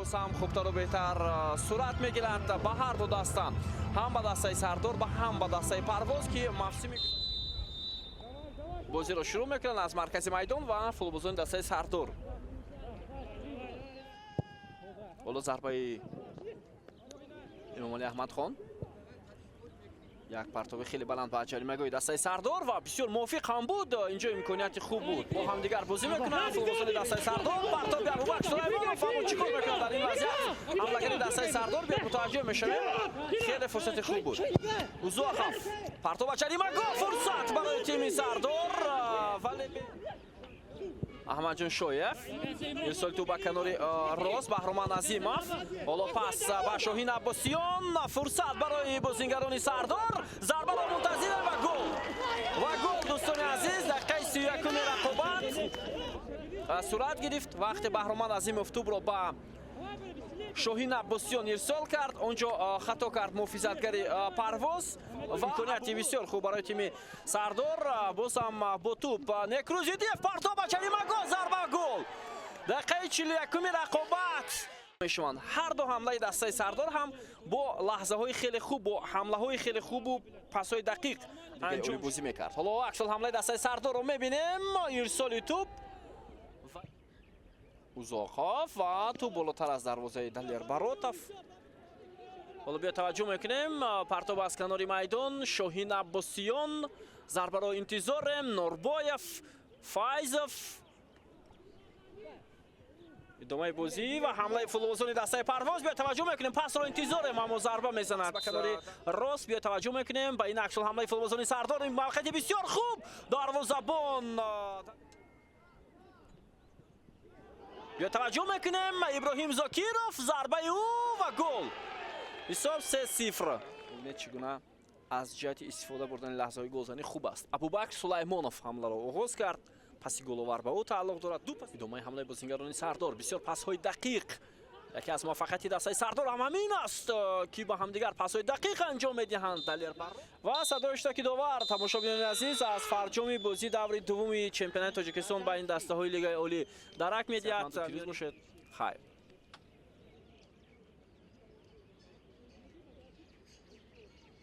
Боз ҳам хубтару беҳтар сурат мегирад ба ҳар ду даста, ҳам ба дастаи Сардор ва ҳам ба дастаи Парвоз, ки мавсими бозиро шурӯъ мекунанд аз маркази майдон ва футболбозони дастаи Сардор. Ҳоло зарбаи Эмомалӣ Аҳмадхон, як партоби хеле баланд ба ҷаримагоҳи дастаи Сардор ва бисёр мувофиқ ҳам буд. Инҷо имконияти хуб буд, бо ҳамдигар бозӣ мекунанд футболбозони дастаи Сардор. Партоби Абубакр Сулаймонов, аммо чӣ кор мекунад дар ин вазъият ҳамлагари дастаи Сардор? Биё, мутаваҷҷӯҳ мешавем, хеле фурсати хуб буд. Узоқов, партоб ба ҷаримагоҳ, фурсат барои тими Сардор, вале Аҳмадҷон Шоев, ирсоли тӯб ба канори рост, Баҳроман Азимов, ҳоло пас ба Шоҳин Аббосиён, фурсат барои бозингарони Сардор, зарбаро мунтазирем ва гол, ва гол, дӯстони азиз! Дақиқаи 31-уми рақобат сурат гирифт, вақте Баҳроман Азимов тӯбро ба Шоҳин Аббосиён ирсол кард, он ҷо хато кард муҳофизатгари Парвоз ва имконияти бисёр хуб барои тими Сардор. Боз ҳам бо тӯб Некрузидиев, партоб ба ҷаримагоҳ, зарба, гол! Дақиқаи 41-уми рақобат мешаванд. Ҳар ду ҳамлаи дастаи Сардор ҳам бо лаҳзаҳои хеле хуб, бо ҳамлаҳои хеле хубу пасҳои дақиқ анҷом бозӣ мекард. Ҳоло аксул ҳамлаи дастаи Сардорро мебинем, ирсоли тӯб, Узоқов ва тӯб болотар аз дарвозаи Далер Баротов. Ҳоло биё, таваҷҷӯҳ мекунем, партоб аз канори майдон, Шоҳин Аббосиён, зарбаро интизорем, Норбоев, Файзов. Идомаи бозӣ ва ҳамлаи футболбозони дастаи Парвоз. Биё, таваҷҷӯҳ мекунем, пасро интизорем, аммо зарба мезанад ба канори рост. Биё, таваҷҷӯҳ мекунем ба ин аксул ҳамлаи футболбозони Сардор, ин мавқеияти бисёр хуб, дарвозабон. Биё, таваҷҷӯҳ мекунем, Иброҳим Зокиров, зарбаи ӯ ва гол! Ҳисоб 3-0. Бибинед, чӣ гуна аз ҷиҳати истифода бурдани лаҳзаҳои голзанӣ хуб аст. Абубакр Сулаймонов ҳамларо оғоз кард, паси головар ба ӯ тааллуқ дорад, ду пас. Идомаи ҳамлаи бозингарони Сардор, бисёр пасҳои дақиқ. Яке аз муваффақияти дастаи Сардор ҳам ҳамин аст, ки ба ҳамдигар пасҳои дақиқ анҷом медиҳанд. Далер ва садои иштироки довар, тамошобинони азиз, аз фарҷоми бозии даври дуввуми чемпионати Тоҷикистон байни дастаҳои Лигаи Олӣ дарак медиҳад. Пирӯз бошед, хайр.